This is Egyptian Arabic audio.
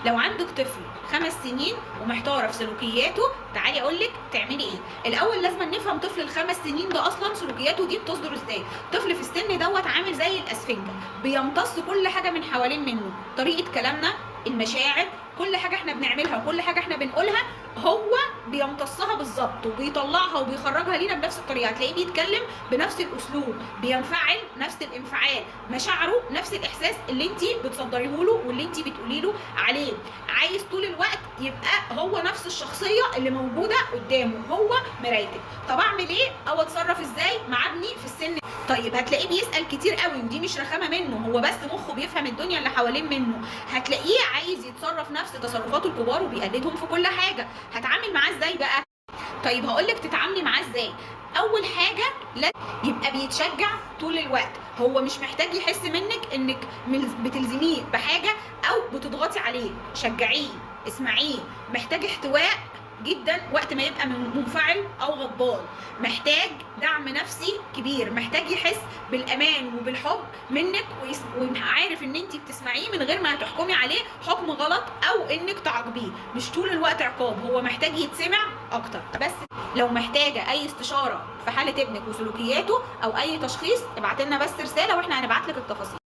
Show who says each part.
Speaker 1: لو عندك طفل 5 سنين ومحتاره في سلوكياته، تعالي اقول لك تعملي ايه. الاول لازم نفهم طفل ال5 سنين ده اصلا سلوكياته دي بتصدر ازاي. طفل في السن دوت عامل زي الاسفنجه، بيمتص كل حاجة من حوالين منه، طريقه كلامنا، المشاعر، كل حاجة احنا بنعملها وكل حاجة احنا بنقولها هو بيمتصها بالظبط وبيطلعها وبيخرجها لينا بنفس الطريقه. هتلاقيه بيتكلم بنفس الاسلوب، بينفعل نفس الانفعال، مشاعره نفس الاحساس اللي انت بتصدريه له واللي انت بتقولي له عليه. عايز طول الوقت يبقى هو نفس الشخصية اللي موجودة قدامه، هو مرايتك. طب اعمل ايه او اتصرف ازاي مع ابني في السن؟ طيب هتلاقيه بيسال كتير قوي، ودي مش رخامه منه، هو بس مخه بيفهم الدنيا اللي حوالين منه. هتلاقيه عايز يتصرف نفس تصرفاته الكبار وبيقلدهم في كل حاجه. هتعامل معاه ازاي بقى؟ طيب هقول لك تتعاملي معاه ازاي. اول حاجة لا يبقى بيتشجع طول الوقت، هو مش محتاج يحس منك انك بتلزميه بحاجة او بتضغطي عليه. شجعيه، اسمعيه. محتاج احتواء جدا وقت ما يبقى منفعل او غضبان، محتاج دعم نفسي كبير، محتاج يحس بالامان وبالحب منك وعارف ان انت بتسمعيه من غير ما هتحكمي عليه حكم غلط او انك تعاقبيه. مش طول الوقت عقاب، هو محتاج يتسمع اكتر. بس لو محتاجه اي استشاره في حاله ابنك وسلوكياته او اي تشخيص، ابعت لنا بس رسالة واحنا هنبعت لك التفاصيل.